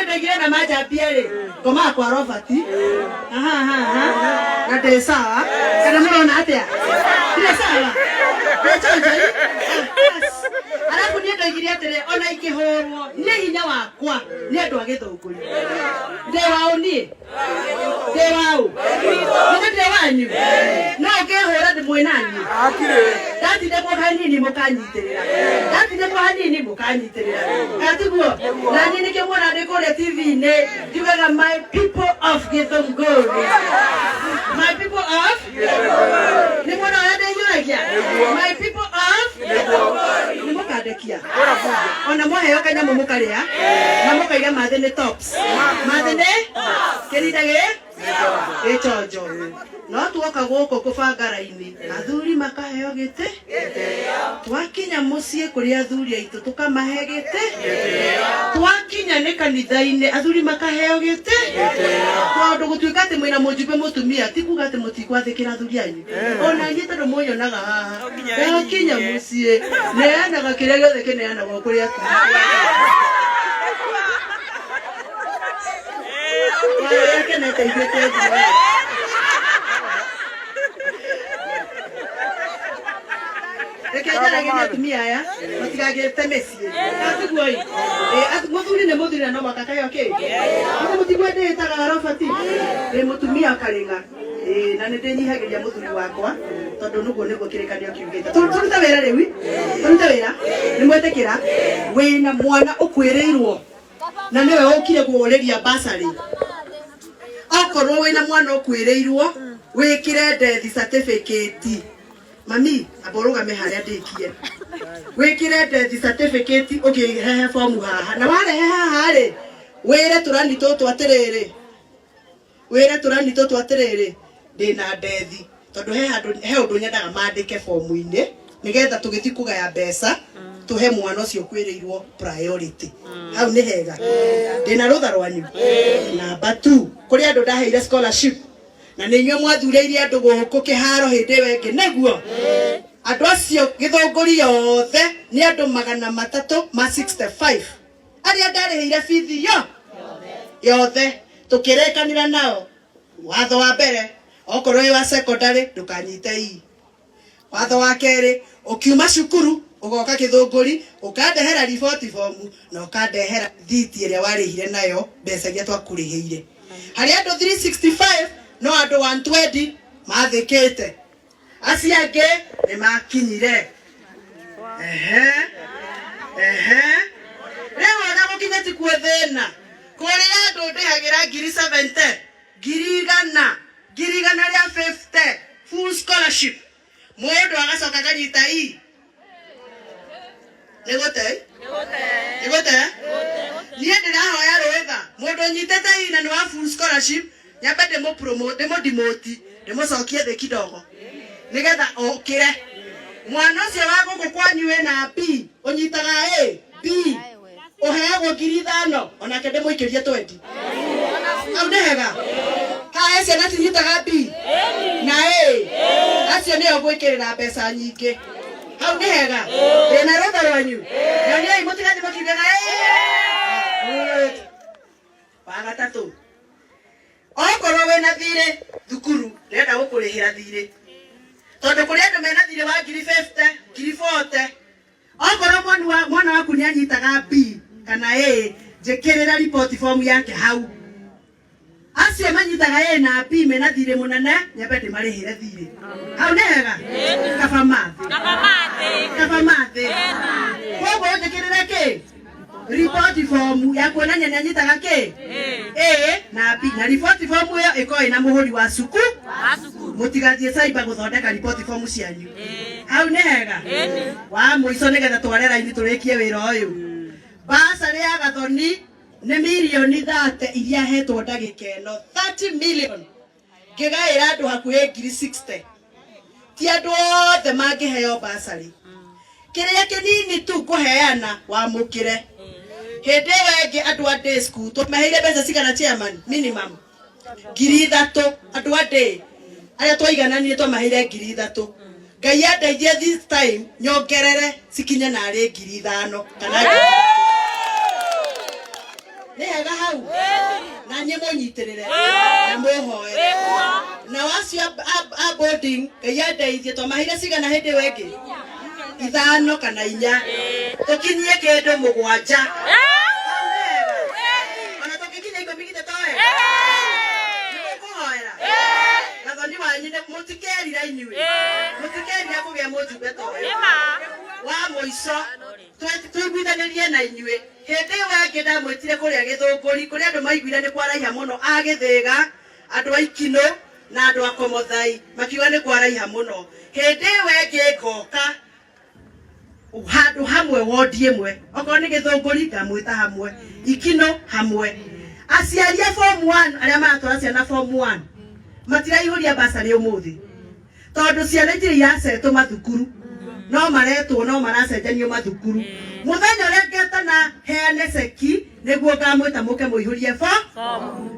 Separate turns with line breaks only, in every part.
Nĩndaigire na manjambia rĩ, ngomaga kwa Robert. Aha, aha, aha. Na ndĩ sawa. Kana mũrona atĩa? Ndirĩ sawa. Ndĩ chonjo. Arabu niĩ ndoigire atĩrĩ, ona ingĩhũrwo, niĩ hinya wakwa nĩ andũ a Gĩthũngũri. Ndĩ waũ niĩ? Ndĩ waũ? Githĩ ndĩ wanyu? No ũngĩhũra ndĩ mwĩ naniĩ. Ndatindĩkwo hanini mũkanyitĩrĩra. Ndatindĩkwo hanini mũkanyitĩrĩra. Kana tiguo? Na niĩ nĩkĩo muona ndĩ kũrĩa TV-inĩ njugaga my people of Gĩthũngũri. My people of nĩ muona ũrĩa ndĩhiũragia? My people of nĩ mũkandekia. Ona mwaheo kanyamũ mũkarĩa na mũkaiga mathĩ nĩ tops. Mathĩ nĩ kĩrinda gĩ gĩchonjo. No tuoka gũkũ kũbanga raini athuri makaheo gĩtĩ twakinya mũciĩ kũrĩ athuri aitũ tũkamahe gĩtĩ twakinya nĩ kanitha-inĩ athuri makaheo gĩtĩ tondũ gũtuĩka atĩ mwĩna mũjumbe mũtumia ti kuga atĩ mũtikwathĩkĩra athuri anyu ona inyuĩ tondũ mũnyonaga haha ndakinya mũciĩ neanaga kĩrĩa gĩothe kĩneanagwo kũrĩ atumia. Waya kenete ithuĩ twenjire. Reke njaragĩrie atumia aya matigagĩte mĩciĩ. Atiguo ĩ. Mũthuri nĩ mũthuri na no mũhaka akaheo kĩ? Githĩ mũtigue ndĩĩtaga Robert? Ndĩ mũtumia karĩng'a. Ĩĩ, na nĩ ndĩnyihagĩria mũthuri wakwa tondũ nĩguo nĩguo kĩrĩkanĩro kiugĩte. Tũrute wĩra rĩu, tũrute wĩra. Nĩ mwetĩkĩra? Wĩna mwana ũkuĩrĩirwo na nĩwe ũkire kũũrĩria basarĩ. Okorwo wĩna mwana ũkuĩrĩirwo, wĩkĩre death certificate. Mami, amba ũrũgame harĩa ndĩkie. Wĩkĩre death certificate ũkĩrehe bomu haha. Na warehe haha rĩ, wĩre tũrani tũtũ atĩrĩrĩ, wĩre tũrani tũtũ atĩrĩrĩ, ndĩna ndethi tondũ he handũ he ũndũ nyendaga mandĩke bomu-inĩ nĩgetha tũgĩthiĩ kũgaya mbeca tũhe mwana ũcio ũkuĩrĩirwo priority. Hau nĩ hega. Ndĩna rũtha rwanyu. Namba 2, kũrĩ andũ ndaheire scholarship na nĩ inyuĩ mwathurĩire andũ gũkũ kĩharo hĩndĩ ĩyo ĩngĩ nĩguo andũ acio Gĩthũngũri yothe nĩ andũ 365 arĩa ndarĩhĩire bithi yo yothe tũkĩrĩkanĩra nao. Watho wa mbere, okorwo wĩ wa secondary ndũkanyite ii. Watho wa kerĩ, ũkiuma cukuru ũgoka Gĩthũngũri ũkandehera riboti bomu na ũkandehera rithiti ĩrĩa warĩhire nayo mbeca iria twakũrĩhĩire. Harĩ andũ 365 no andũ 120 mathĩkĩte, acio angĩ nĩ makinyire. Ehe, ehe. Rĩu ona gũkinya tikuo thĩna, kũrĩ andũ ndĩhagĩra ngiri 70, ngiri igana, ngiri igana rĩa 50 full scholarship, mũndũ agacoka akanyita i nĩ gũte nĩ gũte. Niĩ ndĩrahoya rũtha mũndũ ũnyitĩte i na nĩ wa full scholarship, nyambe ndĩmũ ndĩmũ-demote ndĩmũcokie thĩ kidogo nĩgetha okĩre. Mwana ũcio wa gũkũ kwanyu wĩna B ũnyitaga A B ũheagwo ngiri ithano onake ndĩmũikĩrie 20. Hau nĩ hega. Haha he ciana cinyitaga B na A, acio nĩo ngwĩkĩrĩra mbeca nyingĩ. Hau nĩ hega. Ndĩna rũtha rwanyu. Nyoniai mũtigathiĩ mũkiugaga ĩĩ. Wa gatatũ, okorwo wĩna thirĩ thukuru ndĩrenda gũkũrĩhĩra thirĩ tondũ kũrĩ andũ mena thirĩ wa ngiri 50, ngiri 40. Okorwo mwana waku nĩ anyitaga B kana A, njĩkĩrĩra report form yake hau. Acio manyitaga A na B mena thirĩ mũnene, nyambe ndĩmarĩhĩre thirĩ. Hau nĩ hega? Kaba mathĩ. Kaba mathĩ. Koguo njĩkĩrĩre kĩ? Report form ya kuonania nĩ anyitaga kĩ? A na B. Na report form ĩyo ĩkorwo ĩna mũhũri wa cukuru. Mũtigathiĩ cyber gũthondeka report form cianyu. Hau nĩ hega? Wa mũico nĩgetha tware raini tũrĩkie wĩra ũyũ. Basarĩ ya Gathoni nĩ mirioni 30 iria hetwo ndagĩka ĩno, 30 million ngĩgaĩra andũ hakuhĩ ngiri 60. Ti andũ othe mangĩheo basarĩ. Kĩrĩa kĩnini tu ngũheana wamũkĩre. Hĩndĩ ĩyo ĩngĩ andũ a day school tũmaheire mbeca cigana chairman? Minimum ngiri ithatũ. Andũ a day arĩa twaigananire twamaheire ngiri ithatũ. Ngai andeithie this time nyongerere cikinye narĩ ngiri ithano kana ngiri. Nĩ hega hau na niĩ mũnyitĩrĩre na mwĩhoere nao acio a boarding. Ngai andeithie, twamaheire cigana hĩndĩ ĩyo ĩngĩ? Ithano kana inya, tũkinyie kĩndũ mũgwanja. Hau nĩ hega. Ona tũngĩkinya 10 githĩ to wega? Nĩmũkũhoera gathoni wanyu mũtikerira, inyuĩ mũtikerira kũgĩa mũjumbe ta ũyũ. Wa mũico, tũiguithanĩrie na inyuĩ. Hĩndĩ ĩyo ĩngĩ ndamwĩtire kũrĩa Gĩthũngũri, kũrĩa andũ maiguire nĩ kwaraiha mũno, a Gĩthĩga, andũ a Ikinũ na andũ a Komothai makiuga nĩ kwaraiha mũno. Hĩndĩ ĩyo ĩngĩ ngoka handũ hamwe, wondi ĩmwe, okorwo nĩ Gĩthũngũri ngamwĩta hamwe, Ikinũ hamwe. Aciari a form 1 arĩa maratwara ciana form 1 matiraihũria basarĩ ũmũthĩ, tondũ ciana itirĩ iracetwo mathukuru, no maretwo, no maracenjanio mathukuru. Mũthenya ũrĩa ngetana heane ceki nĩguo ngamwĩta mũke mũihũrie fo,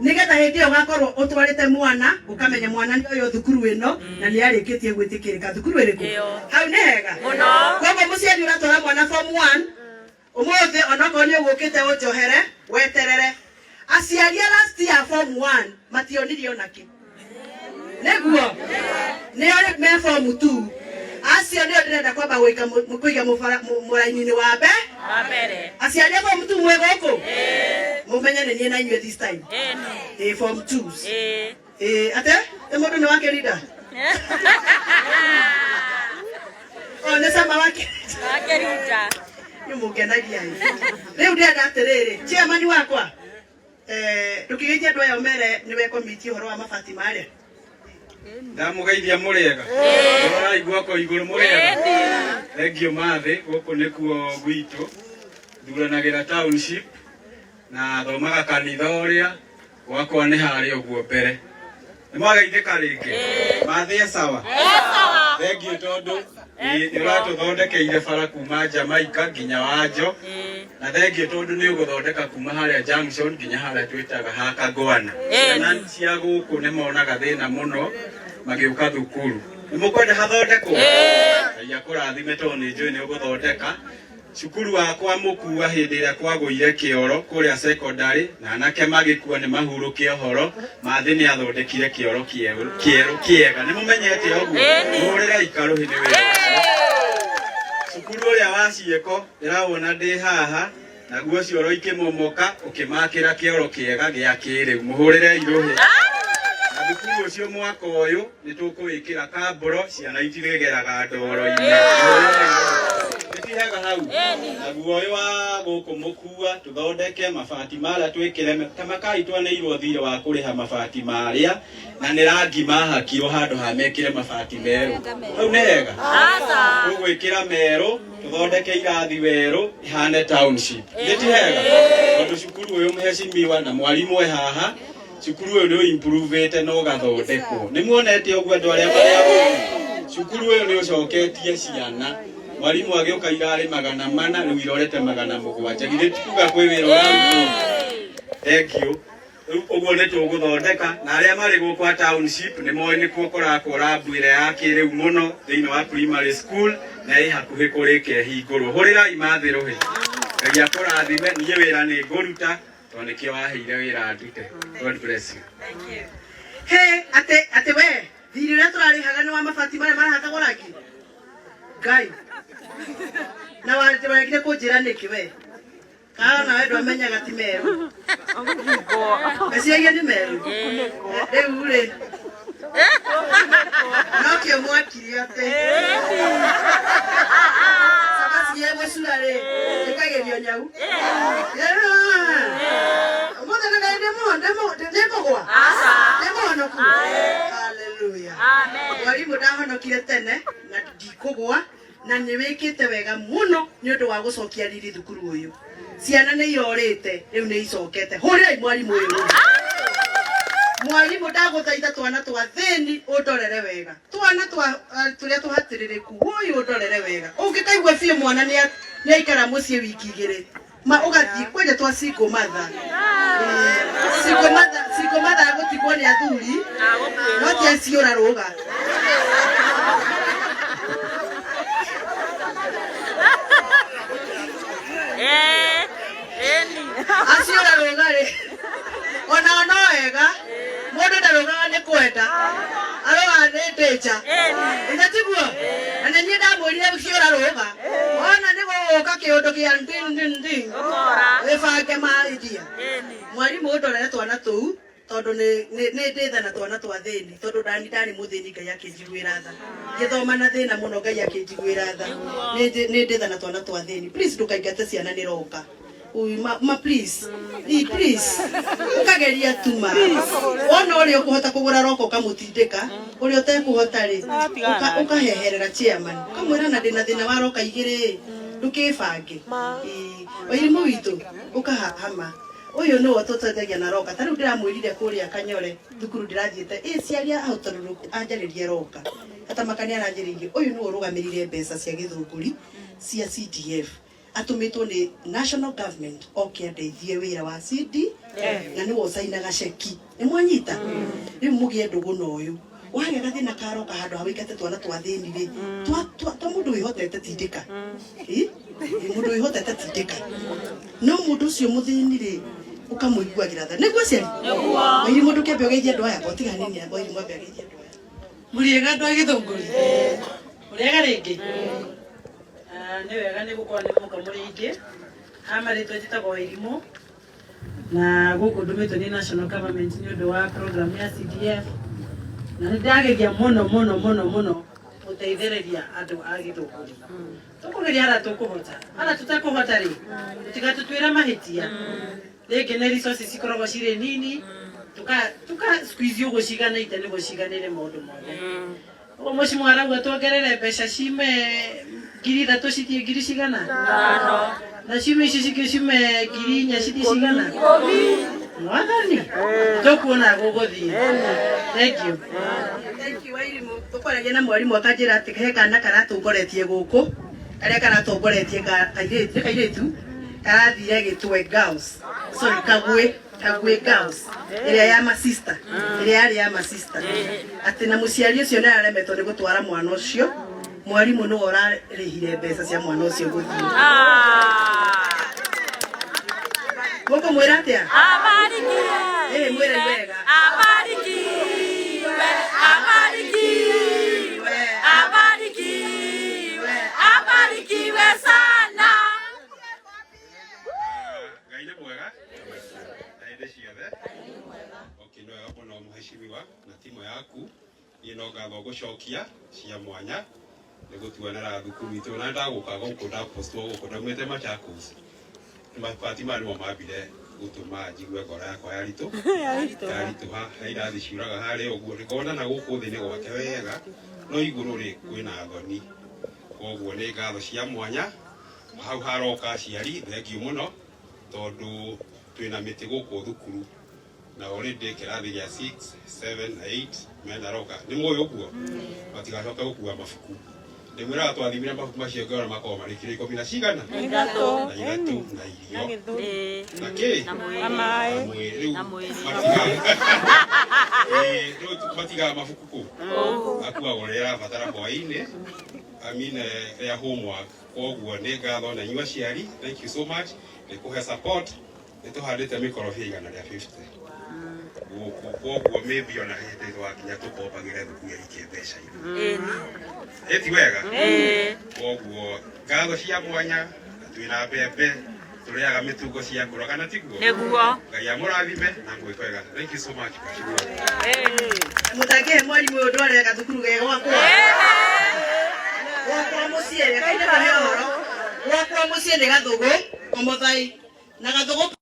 nĩgetha hĩndĩ ĩyo ũgakorwo ũtwarĩte mwana, ũkamenya mwana nĩ ũyũ thukuru ĩno na nĩ arĩkĩtie gwĩtĩkĩrĩka thukuru ĩrĩkũ. Hau nĩ hega. Koguo mũciari ũratwara mwana form 1 ũmũthĩ, onokorwo nĩ ũgũkĩte ũnjohere, weterere. Aciari a last year form 1 mationire onakĩ, nĩguo nĩo me form 2. Acio nĩo ndĩrenda kwamba gwĩka kũiga mũraini-inĩ wa mbe. Aciari a form 2 mwĩ gũkũ, mũmenye nĩ niĩ na inyuĩ this time. Ĩ form 2s ĩ ate ĩ mũndũ nĩ wakĩrinda o nĩ cama wakĩrinda nĩ mũngenagia ĩ. Rĩu ndĩrenda atĩrĩrĩ, chairman wakwa, ndũkĩgeithie andũ aya ũmere nĩwe komiti ũhoro wa mabati marĩa.
Ndamũgeithia mũrĩega, rorai guoko igũrũ. Mũrĩega, thengio mathĩ. Gũkũ nĩkuo gwitũ, thuranagĩra township na thomaga kanitha ũrĩa gwakwa nĩ harĩa ũguo mbere. Nĩ mwageithĩka rĩngĩ mathĩ? Sawa, thengio tondũ nĩ ũratũthondekeire bara kuma Jamaica nginya Wanjo, na thengio tondũ nĩ ũgũthondeka kuma harĩa junction nginya harĩa twĩtaga ha Kagwana. Ciana cia gũkũ nĩ monaga thĩna mũno magĩũka thukuru. Nĩ mũkwenda hathondekwo? Ngai akũrathime tondũ nĩ njũĩ nĩ ũgũthondeka cukuru wakwa. Mũkua hĩndĩ ĩrĩa kwagũire kĩoro kũrĩa secondary na anake magĩkua nĩ mahurũke ũhoro, mathĩ nĩ athondekire kĩoro kĩerũ kĩerũ kĩega. Nĩ mũmenyete ũguo? Mũhũrĩre ikarũhĩ nĩ wĩra ũcio. Cukuru ũrĩa wa ciĩko ndĩrawona ndĩ haha, naguo cioro ikĩmomoka ũkĩmakĩra kĩoro kĩega gĩa kĩrĩu. Mũhũrĩre irũhĩ. Na thukuru ũcio mwaka ũyũ nĩ tũkũwĩkĩra kambũro, ciana itirĩgeraga ndoro-inĩ. Nĩtihega hau? Naguo ũyũ wa gũkũ mũkua, tũthondeke mabati marĩa twĩkĩre ta makai. Twaneirwo thirĩ wa kũrĩha mabati marĩa na nĩ rangi mahakirwo handũ ha mekĩre mabati merũ. Hau nĩ hega. Tũgwĩkĩra merũ, tũthondeke irathi werũ ihane township. Nĩ ti hega? Tondũ cukuru ũyũ, mheshimiwa na mwarimũ e haha, cukuru ũyũ nĩ ũimprovĩte na ũgathondekwo. Nĩ muonete ũguo andũ arĩa marĩ a gũkũ? Cukuru ũyũ nĩ ũcoketie ciana. Mwarimũ agĩũka irarĩ 400, rĩu irorete 700. Githĩ ti kuga kwĩ wĩra ũrarutwo? Thank you. Rĩu ũguo nĩ tũgũthondeka, na arĩa marĩ gũkũ a township nĩ moĩ nĩkuo kũrakwo rabu ĩrĩa ya kĩrĩu mũno thĩinĩ wa primary school, na ĩ hakuhĩ kũrĩka ĩhingũrwo. Hũrĩrai mathĩ rũhĩ. Ngai akũrathime. Niĩ wĩra nĩ ngũruta tondũ nĩkĩo waheire wĩra ndute. God bless you.
He atĩ atĩ we thirĩ ũrĩa tũrarĩhaga nĩ wa mabati marĩa marahakagwo rangi. Ngai na waregire kũnjĩra nĩkĩ we? Kana nawe ndwamenyaga ti merũ? Meciagia nĩ merũ rĩu rĩ, nokĩo mwakire atĩ cabaci ĩgũcura rĩ, ĩkagerio nyau. Ũmũthĩ ndĩmũgwa, ndĩmũhonoku. Haleluya! Mwarimũ, ndahonokire tene na ndikũgwa, na nĩ wĩkĩte wega mũno nĩ ũndũ wa gũcokia riri thukuru ũyũ. Ciana nĩ irorĩte, rĩu nĩ icokete. Hũrĩrai mwarimũ ũyũ rũhĩ. Mwarimũ, ndagũthaitha, twana twa thĩni ũndorere wega, twana twa tũrĩa tũhatĩrĩrĩku ũyũ ũndorere wega. Ũngĩkaigua biũ mwana nĩ aikara mũciĩ wiki 2 ma ũgathiĩ kwanja twa single mother. Single mother, single mother gũtigwo nĩ athuri, no ti aciũra rũga. Aciũra. Mararũga rĩ, onao no wega. Mũndũ ndarũgaga nĩ kwenda, arũgaga nĩ ndĩnja. Ithe tiguo? Na nĩ niĩ ndamwĩrire ciũrarũga. Wona nĩ gũgũka kĩũndũ kĩa nding nding nding. Wĩbange ma idia. Mwarimũ ũndorere twana tũu tondu ni nditha na twana twa thini tondu ndani ndari muthini Ngai akinjiguira tha ngithoma na thina muno Ngai akinjiguira tha ni nditha na twana twa thini. Please ndukaingate ciana ni roka. Ui, ma please. I please. Ukageria tuma. Wona uria ukuhota kugura roka ukamutindika, uria utekuhota ri ukaheherera chairman. Ukamwira na ndina thina wa roka igiri ndukibange. Wairimu witu ukahahama. Uyu niwe tuteithagia na roka. Ta riu ndiramwirire kuria Kanyore thukuru ndirathiite ĩ ciaria hau tondu anjarĩrie roka. Atamaka nĩ aranjĩrĩirie uyu niwe ũrũgamĩrĩire mbeca cia Gĩthũngũri cia CDF. Atũmĩtwo nĩ national government oke andeithie wĩra wa CD na nĩwe ũcainaga ceki. Nĩ mwanyita? Rĩu mũgĩe ndũgũ na ũyũ. Wagĩa gathĩna karoka handũ ha wĩingate twana twa thĩni rĩ, twa mũndũ wĩhotete tindĩka. Ĩ? Mũndũ wĩhotete tindĩka. No mũndũ ũcio mũthĩni rĩ, ũkamũiguagĩra tha. Nĩguo aciari? Wairimu ndũkĩambe ũgeithie andũ aya, tiga nini Wairimu ambe ageithie andũ aya.
Mũrĩega andũ a Gĩthũngũri? Mũrĩega rĩngĩ? Nĩ wega nĩ gũkorwo nĩ mũka mũrĩ aingĩ. Haha marĩtwa njĩtagwo Wairimu na gũkũ ndũmĩtwo nĩ national government nĩ ũndũ wa program ya CDF na nĩ ndageria mũno mũno mũno mũno gũteithĩrĩria andũ a Gĩthũngũri. Tũkũgeria harĩa tũkũhota, harĩa tũtekũhota rĩ, tũtigatũtuĩre mahĩtia. Rĩngĩ nĩ resources cikoragwo cirĩ nini, tuka squeeze ũguo ciganaite nĩguo ciganĩre maũndũ mothe. Ũguo mũcimũ arauga tuongerere mbeca ciume 3,000 cithiĩ ngiri cigana? Na ciume icio cingĩ ciume 4,000 cithiĩ cigana? Mwathani, tũkuona gũgũthiĩ. Thank you.
Thank you Wairimu. Tũkwaragia na mwarimũ akanjĩra atĩ he kana karatongoretie gũkũ, karĩa karatongoretie kairĩtu, nĩ kairĩtu karathire Gĩtwe Girls, sorry, Kagwe, Kagwe Girls, ĩrĩa ya masista, ĩrĩa yarĩ ya masista. Atĩ na mũciari ũcio nĩ araremetwo nĩ gũtwara mwana ũcio, mwarimũ nĩwe ũrarĩhire mbeca cia mwana ũcio gũthiĩ. Mũkũmwĩra atĩa? Ĩ, mwĩre wega.
Abarikiwe, abarikiwe, abarikiwe, abarikiwe sana.
Ngai nĩ mwega na hĩndĩ ciothe. Okay, nĩ wega mũno mheshimiwa na timu yaku. Niĩ no ngatho ngũcokia cia mwanya nĩ gũtuonera thukuru itũ na ndagũka gũkũ ndapostwo gũkũ ndaumĩte Machakos. Mabati maya nĩmo mambire gũtũma njigue ngoro yakwa yaritũha. He irathi ciuraga harĩa ũguo ngona na gũkũ thĩ nĩ gwake wega no igũrũ rĩ kwĩna thoni. Koguo nĩ ngatho cia mwanya. Hau haroka aciari thengiũ mũno tondũ twĩna mĩtĩ gũkũ thukuru na already kĩrathi gĩa 6, 7 na 8 mena roka. Nĩ mũĩ ũguo? Matigacoke gũkua mabuku. Ndĩmwĩraga twathimire mabuku macio ngĩona makoragwo marĩ kiro ikũmi na cigana? Na ithatũ na irio. Na kĩ? Na mwĩrĩ. Rĩu matigaga mabuku kũ? Akuaga ũrĩa arabatara hwaĩ-inĩ, I mean, rĩa homework. Koguo nĩ ngatho na inyuĩ aciari, thank you so much nĩ kũhe support. Nĩ tũhandĩte mĩkorobia 150 gũkũ, koguo maybe ona hĩndĩ twakinya tũkombagĩre thukuru ya ikie mbeca iria. Ĩ ti wega? Koguo ngatho cia mwanya, twĩna mbembe tũrĩaga mĩtungo cia kũra kana tiguo?
Nĩguo.
Ngai amũrathime na mwĩke wega. Thank you so much mheshimiwa.
Mũtangĩhe mwarimũ ũyũ ndware gathukuru ge gwakwa. Gwakwa mũciĩ, reke ndĩmũhe ũhoro. Gwakwa mũciĩ nĩ Gathũgũ, Omothai. Na Gathũgũ